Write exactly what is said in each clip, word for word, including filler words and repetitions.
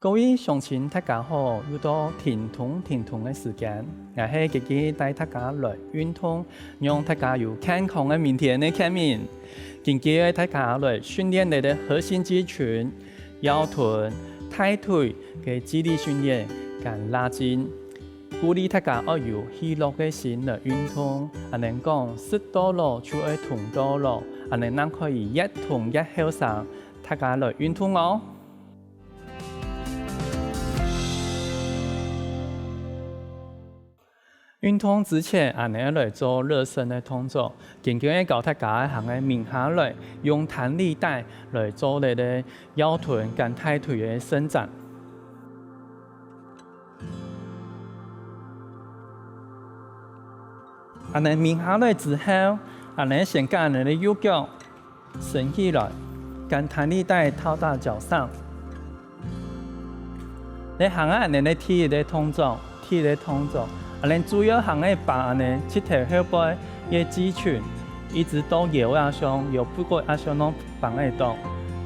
各位鄉親大家好，又到停動停動个時間，𠊎係傑傑帶大家來運動，讓大家有健康个明天个健明。今晡日大家來訓練這個核心肌群、腰臀、大腿个肌力訓練，跟拉筋。 鼓勵大家愛有喜樂个心來運動，恁樣講，食到老就愛動到老，恁樣正可以越動越後生。大家來運動哦！運動之前，恁樣來做熱身个動作。今晡日教大家行个，慢下來，用彈力帶來做這個腰臀跟大腿个伸展。 恁樣慢下來之後，恁樣先將恁樣个右腳伸起來，將彈力帶套到腳上。這行啊，恁樣个第一個動作，第一個動作，恁樣主要行个把恁樣膝頭後背个肌群，一直到腰啊上，腰腹股啊上攏 幫得著。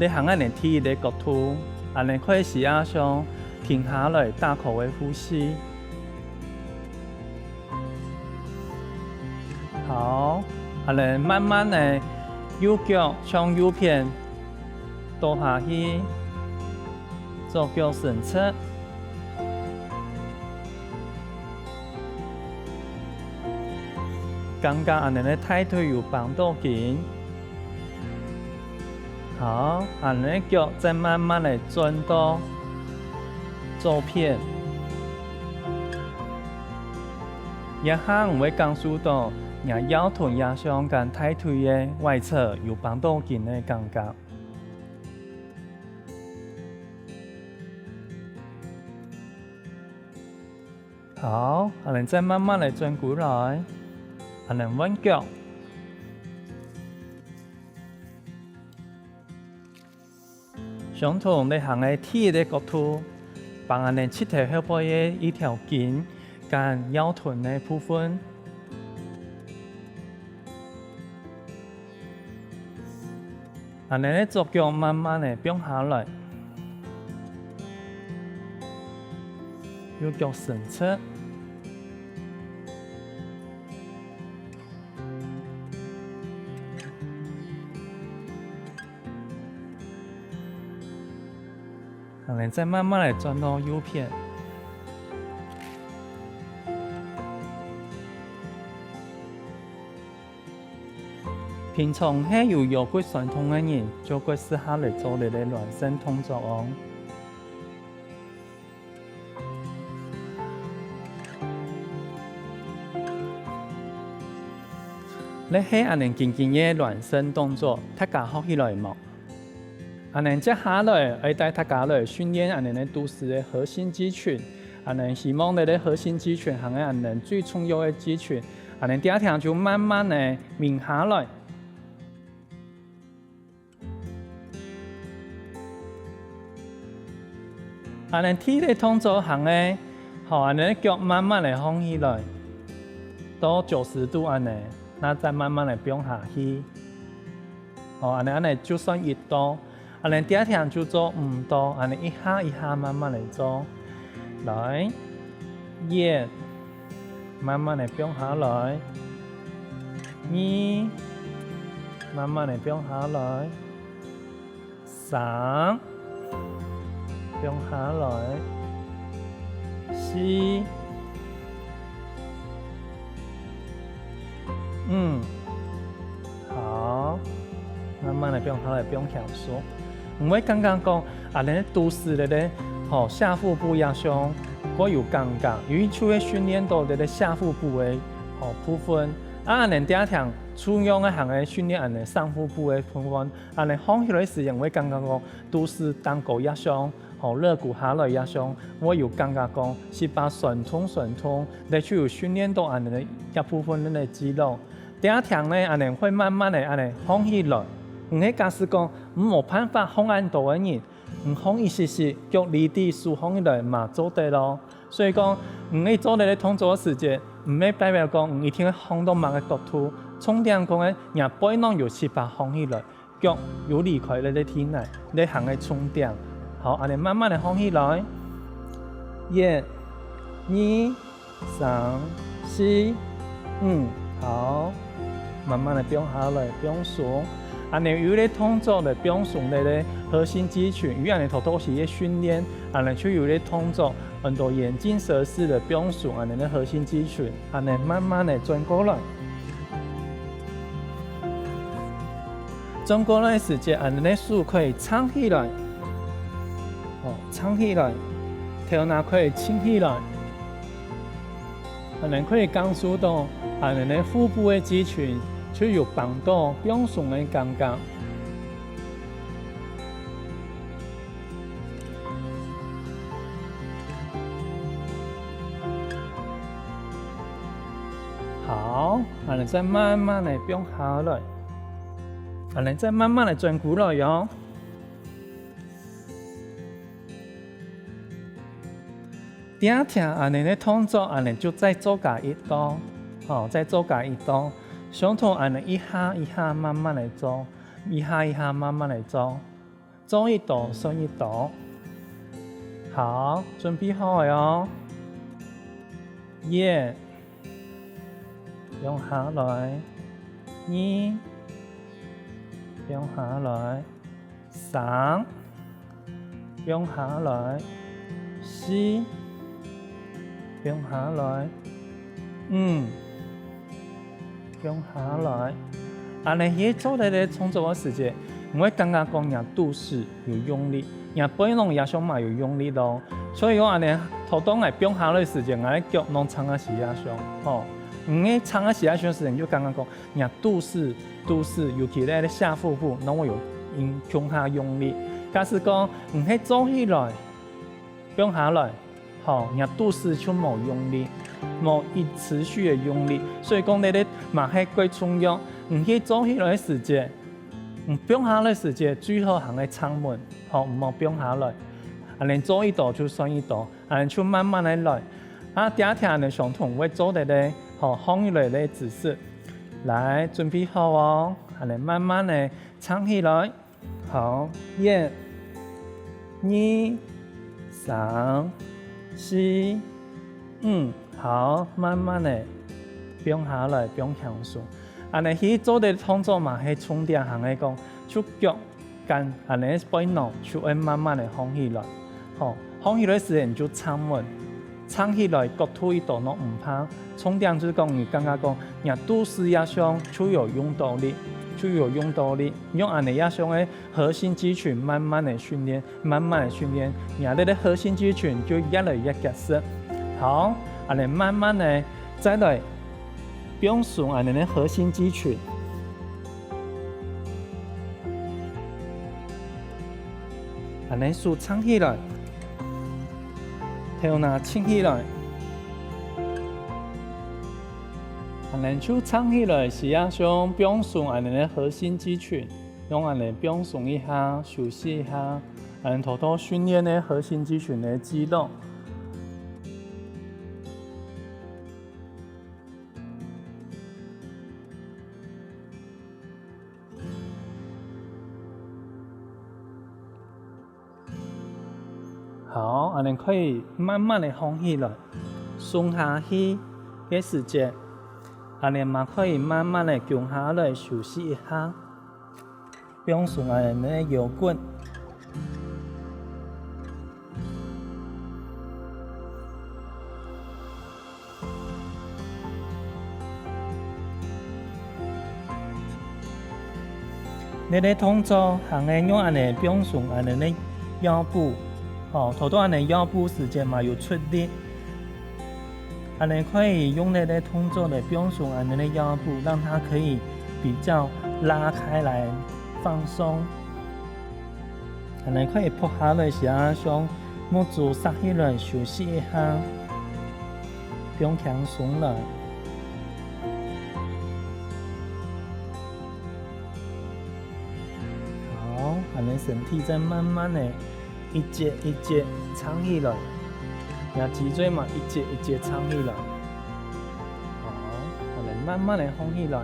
這行恁樣第一個角度，恁樣開始啊，想停下來，打開个呼吸。好，恁樣慢慢个右腳向右片倒下去，左腳伸直。 感覺恁樣个大腿有繃到緊。好，恁樣个腳再慢慢个轉到左片。這下你會感受到若腰臀也像跟大腿个外側有繃到緊个感覺。 好，恁樣再慢慢來轉過來，恁樣換腳。相同，這行个第一個角度，幫恁樣膝頭後背个一條筋，跟腰臀个部分。 恁樣个左腳慢慢个放下來，右腳伸直。恁樣再慢慢个轉到右片。 平常係有腰骨痠痛个人，就較適合來做這個暖身動作哦。這係恁樣簡單个暖身動作，大家學起來無？ 恁樣接下來，愛帶大家來訓練恁樣个肚屎个核心肌群。恁樣希望這個核心肌群還係恁樣最重要个肌群。恁樣第二條就慢慢个慢下來。恁樣第一個動作行个，好，恁樣腳慢慢个放起來，到九十度恁樣，那再慢慢个放下去。 哦，恁樣，恁樣就算一到，恁樣第二條就做五到，恁樣一下一下慢慢來做。來，一，慢慢个放下來。二，慢慢个放下來。三，放下來。四， 嗯，好，慢慢个放下來，放輕鬆。毋會感覺講，啊，恁肚屎咧咧，吼，下腹部也像，過有感覺，因為就會訓練到這個下腹部个，吼，部分。啊，恁第二條，同樣个行个訓練恁上腹部个部分，恁放起來時，會感覺講，肚屎當高也像，吼，肋骨下來也像，會有感覺講，係把痠痛痠痛， 你就有訓練到恁樣个一部分恁个肌肉。第二條呢，恁樣會慢慢个恁樣放起來，毋係假使講，你無辦法放恁多个人，你放一息息，腳離地手放起來嘛做得咯。所以講，你做這個動作个時節，毋係代表講你一定愛放到麼个角度，重點講个，若背囊有七八放起來， 腳有離開這個地泥，這行个重點。好，恁仔慢慢仔䟘起來。一、二、三、四、五，好。慢慢仔放下來，放鬆。恁仔有一個動作來放鬆這個核心肌群，因為恁仔頭頭係一個訓練，恁仔就有一個動作，安到眼鏡蛇式个放鬆，恁仔个核心肌群，恁仔慢慢仔轉過來。 轉過來个時節，恁仔手可以撐起來，哦，撐起來，頭那可以傾起來，恁仔可以感受到，恁仔个腹部个肌群就有幫到放鬆个感覺。 好，恁仔再慢慢仔放下來，恁仔再慢慢仔轉過來喲。定定恁仔个動作，恁仔就再做加一到，吼，再做加一到，相同恁仔一下一下慢慢仔做，一下一下慢慢仔做。 做一到算一到。好，準備好了哦。一，放下來。二，放下來。三，放下來。四，放下來。五， 放下來。恁仔去做這個動作个時節，毋會感覺講若肚屎有用力，若背囊也像嘛有用力咯。所以講恁仔，頭到𠊎放下來个時節，𠊎个腳攏撐啊時也像，吼。毋係撐啊時也像時，你就感覺講，若肚屎，肚屎，尤其咧下腹部，攏會有，嗯，共下用力。假使講，毋係做起來， 放下來，吼，若肚屎就無用力，無一持續个用力。所以講，這個嘛係蓋重要。你去做起來个時節，你放下來个時節，最好還愛撐穩，吼，毋好放下來。恁仔做一到就算一到，恁仔就慢慢仔來。啊，定定恁仔相同會做得个，吼，䟘起來个姿勢。來，準備好哦，恁仔慢慢仔撐起來。 好，一、二、三、四、五，好，慢慢仔放下來，放輕鬆。恁仔去做這動作嘛，係重點還係講，就腳跟恁仔背囊就愛慢慢仔䟘起來。吼，䟘起來時你就撐穩， 撐起來，角度一到都毋怕。重點就係講，你感覺講，若肚屎也像就有用到力，就有用到力。用恁仔也像个核心肌群慢慢仔訓練，慢慢仔訓練，若這個核心肌群就越來越結實。好，恁仔慢慢仔再來放鬆恁仔个核心肌群。 恁仔手撐起來，頭那挺起來。恁仔手撐起來，時也想放鬆恁仔个核心肌群，用恁仔放鬆一下，休息一下，恁仔偷偷訓練个核心肌群个肌肉。 好，恁仔可以慢慢仔䟘起來，鬆下去个時節，恁仔嘛可以慢慢仔降下來休息一下。 放鬆恁仔个腰骨。這個動作還係用恁仔放鬆恁仔个腰部，吼，頭到恁仔腰部時節嘛有出力。 恁仔可以用這個動作來放鬆恁仔个腰部，讓它可以比較拉開來放鬆。恁仔可以仆下來時啊，像目珠霎起來休息一下，放輕鬆來。好，恁仔身體再慢慢仔 一節一節撐起來，若脊椎嘛一節一節撐起來。好，𠊎兜慢慢仔䟘起來。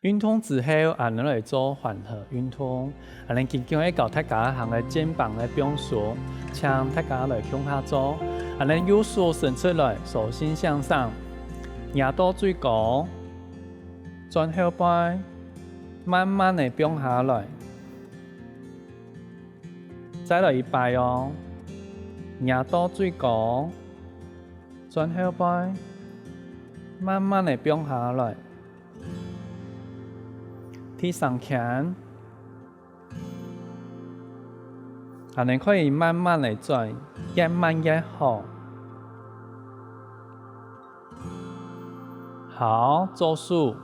運動之後，𠊎等來做緩和運動。𠊎等今晡日教大家行个肩膀个放鬆，請大家來共下做。𠊎等右手伸出來，手心向上，擎到最高，轉後背，慢慢个放下來。再來一擺哦，擎到最高，轉後背，慢慢个放下來。 第三圈，𠊎等可以慢慢个轉，越慢越好。好，左手，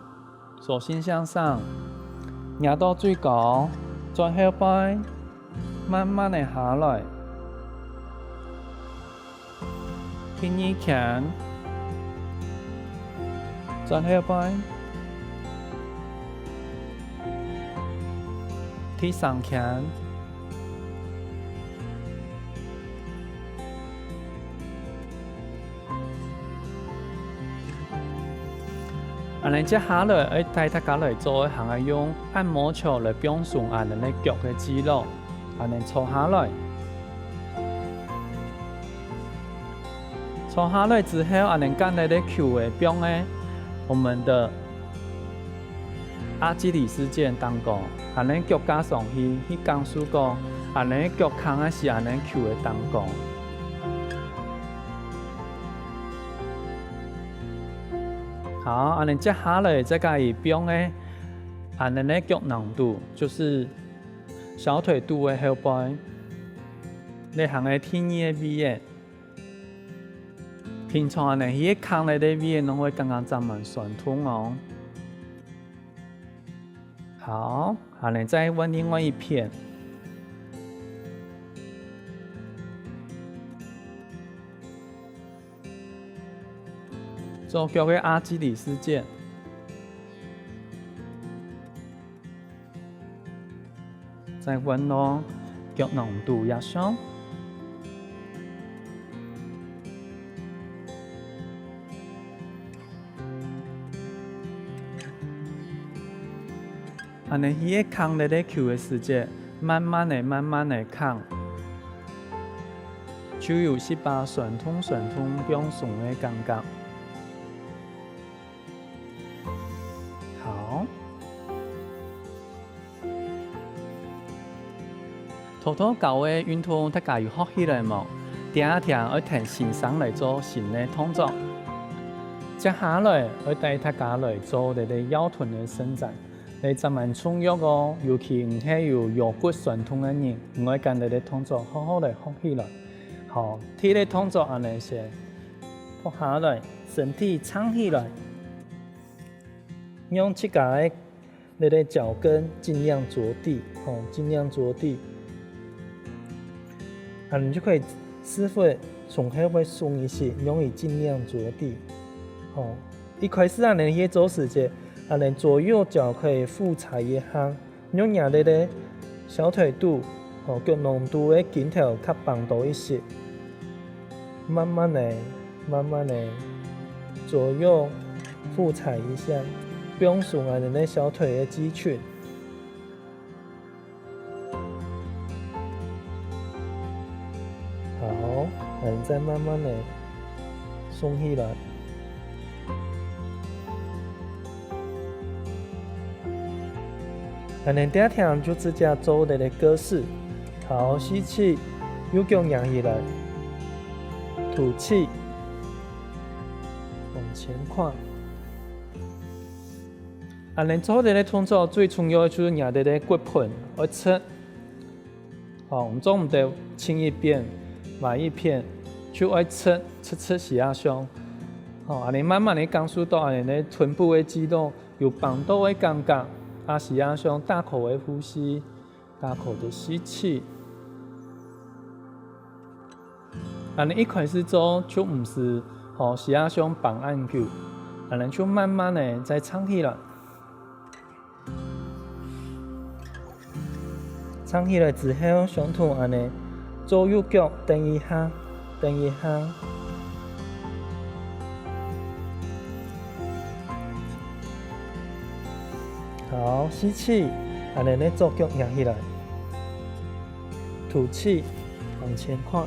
手心向上，擎到最高，轉後背，慢慢个下來。 第二圈，轉後背。第三圈。𠊎等接下來愛帶大家來做个，還愛用按摩球來放鬆𠊎等个腳个肌肉。 𠊎等坐下來。坐下來之後，𠊎等揀這个球仔放在我們的阿基里斯腱當中，𠊎等腳架上去，去感受講，𠊎等腳㧡个係𠊎等球仔當中。好，𠊎等接下來再加一放个，𠊎等个腳囊肚，就是 小腿肚个後背，這行个第二个位仔。平常恁呢，去㧡這个位仔，攏會感覺正蠻痠痛哦。好，恁呢再換另外一片。 左腳个阿基里斯腱，再換到腳囊肚也上。 恁呢去㧒這个球个時節，慢慢仔、慢慢仔㧒，就有息把痠痛痠痛放鬆个感覺。好。 頭頭教个運動大家有學起來無？這下愛𢯭先生來做新个動作。接下來愛帶大家來做這个腰臀个伸展，這隻蠻重要哦，尤其你係有腰骨痠痛个人，你愛跟這个動作好好來學起來。好，第一个動作恁呢先，伏下來，身體撐起來，用自家个 這个腳跟盡量著地，吼，盡量著地。恁呢就可以屎朏從後背鬆一息，讓佢盡量著地。吼，一開始恁呢去做時節，恁呢左右腳可以互踩一下，讓若這个小腿肚，吼，腳囊肚个筋頭較繃著一息。 慢慢仔、慢慢仔，左右互踩一下，放鬆𠊎等个小腿个肌群。好，𠊎等再慢慢仔鬆起來。 恁呢這下就直接做這个姿勢，好，吸氣，右腳擎起來，吐氣，往前跨。恁呢做這个動作最重要个就係若這个骨盆愛直， 吼，做毋得傾一邊、歪一片，就愛直直直四下向。吼，恁呢慢慢仔感受著恁呢个臀部个肌肉有繃著个感覺，啊四下向大口个呼吸，大口个吸氣。恁呢一開始做就毋使吼四下向繃恁久，恁呢就慢慢仔再撐起來。 撐起來之後，相同恁呢，左右腳蹬一下，蹬一下。好，吸氣，恁呢呢左腳擎起來，吐氣，往前看，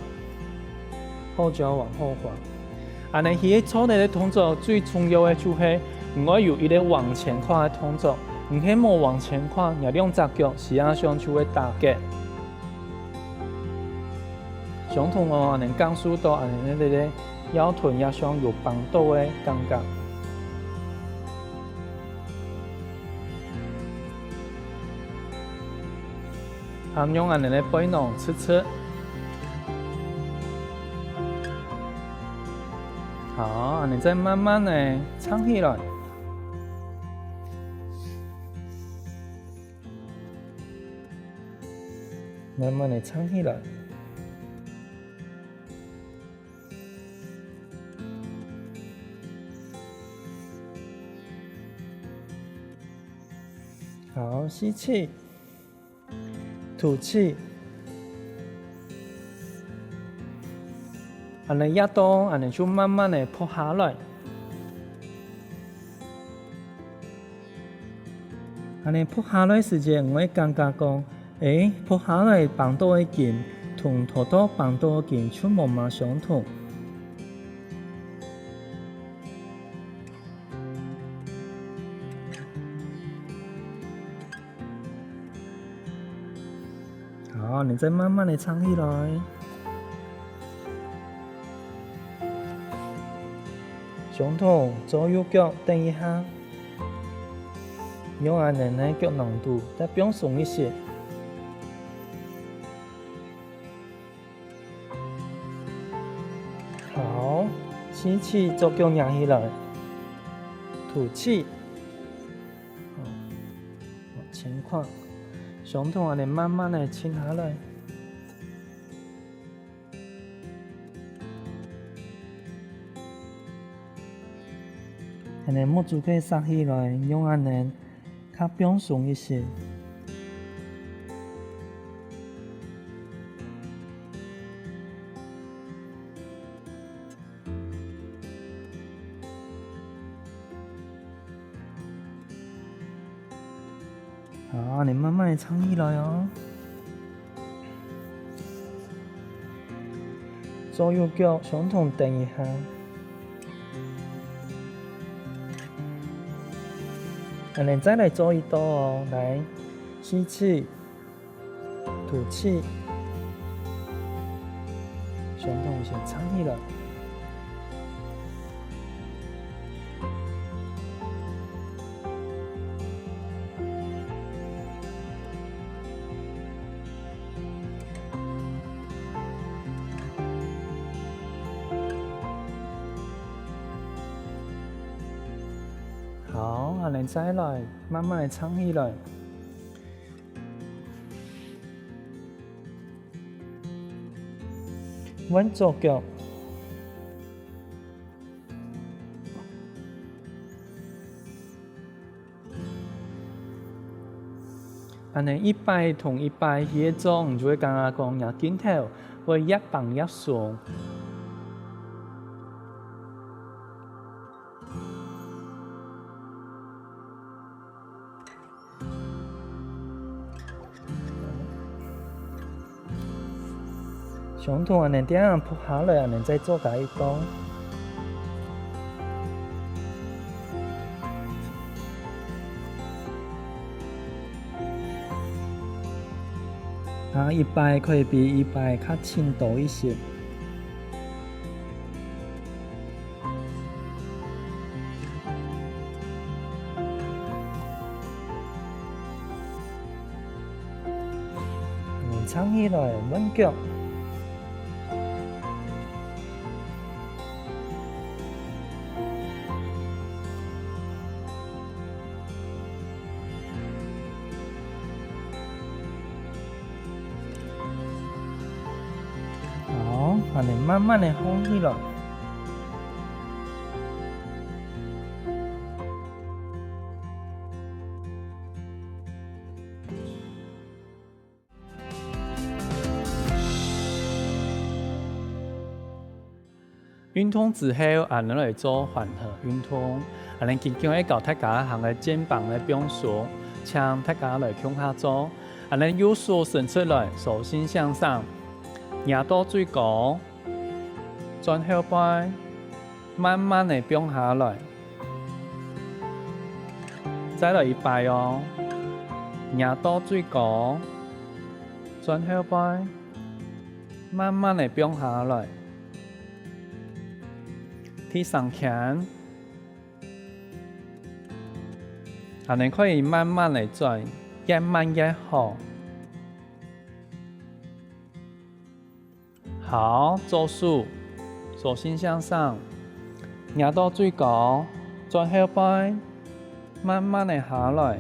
後腳往後滑。恁呢去做這个動作最重要个就係，你愛有一个往前看个動作，你係無往前看，若兩隻腳實際上就會打結。 相同哦，恁呢感受到恁呢个腰腿也像有繃著个感覺。還用恁呢个背囊直直。好，恁呢再慢慢个撐起來。 慢慢个撐起來。好，吸氣，吐氣。恁呢壓到，恁呢就慢慢个仆下來。 恁呢仆下來時節，你會感覺講，欸，仆下來繃著个筋，同頭到繃著个筋就無麼相同。好，你再慢慢个撐起來。相同，左右腳等一下，用恁呢个腳囊肚再放鬆一息。好，吸氣，左腳擎起來，吐氣。 往前看，相同恁呢慢慢个沉下來。恁呢目珠可以煞起來，用恁呢較放鬆一息。 好，恁呢慢慢个撐起來哦。左右腳相同等一下。恁呢再來做一到哦，來，吸氣， 吐氣，相同先撐起來。好，恁呢再來，慢慢个撐起來。 換左腳。恁呢一擺同一擺去做，你就會感覺講若筋頭會越繃越鬆。 相同恁呢，這樣仆下來恁呢，再做加一到。啊，一擺可以比一擺較輕多一息。 撐起來，換腳。 好，恁呢慢慢个䟘起來。 運動之後，恁呢來做緩和運動。恁呢今晡日教大家行个肩膀个放鬆，請大家來共下做，恁呢右手伸出來，手心向上，擎到最高，轉後背，慢慢仔放下來。再來一擺哦，擎到最高，轉後背，慢慢仔放下來。第三圈， 恁呢可以慢慢仔轉，越慢越好。好，左手，手心向上，擎到最高，轉後背，慢慢仔下來。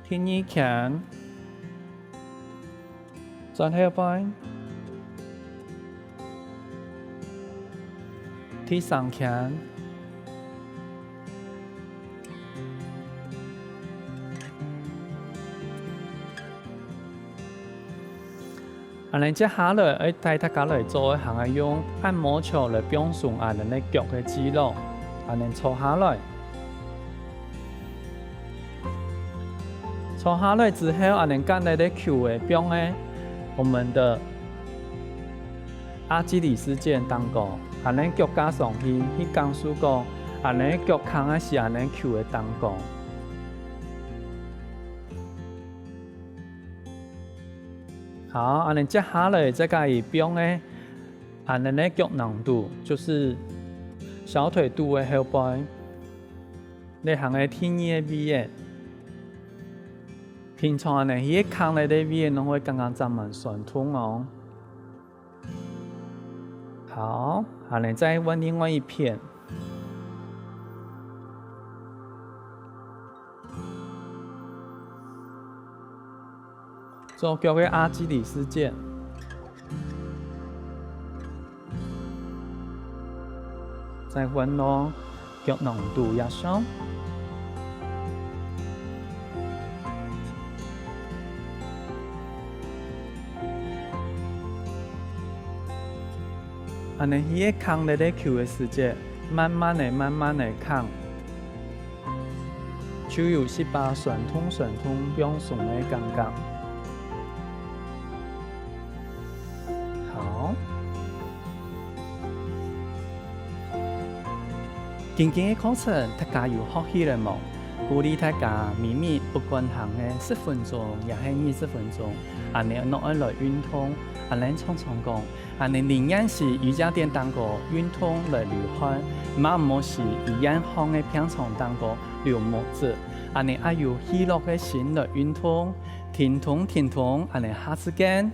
第二圈， 轉後背。第三圈。恁呢接下來愛帶大家來做个還愛用按摩球來放鬆恁呢个腳个肌肉，恁呢坐下來。 坐下來之後，恁呢感覺這球仔放在我們的阿基里斯腱頂高，恁呢腳架上去，去感受講，恁呢腳㧡个係恁呢球仔頂高。好，恁呢接下來再加一放个，恁呢个腳囊肚，就是小腿肚个後背。 這還係第二个位仔。平常恁呢去㧡這个位仔，攏會感覺盡蠻痠痛哦。好，恁呢再換另外一片。左腳个阿基里斯腱。 再換到腳囊肚這項。恁呢去㧡這个球个時節，慢慢仔、慢慢仔㧡。 就有一把痠痛痠痛放鬆个感覺。好。今晡日个課程，大家有學起來無？鼓勵大家每日不管行个十分鐘，也係二十分鐘，恁呢攏愛來運動，恁呢常常講， 恁呢寧願係瑜伽墊頂高運動來流汗，嘛毋好係醫院項个病床頂高流目汁。恁呢愛有喜樂个心來運動，停動停動，恁呢下次見。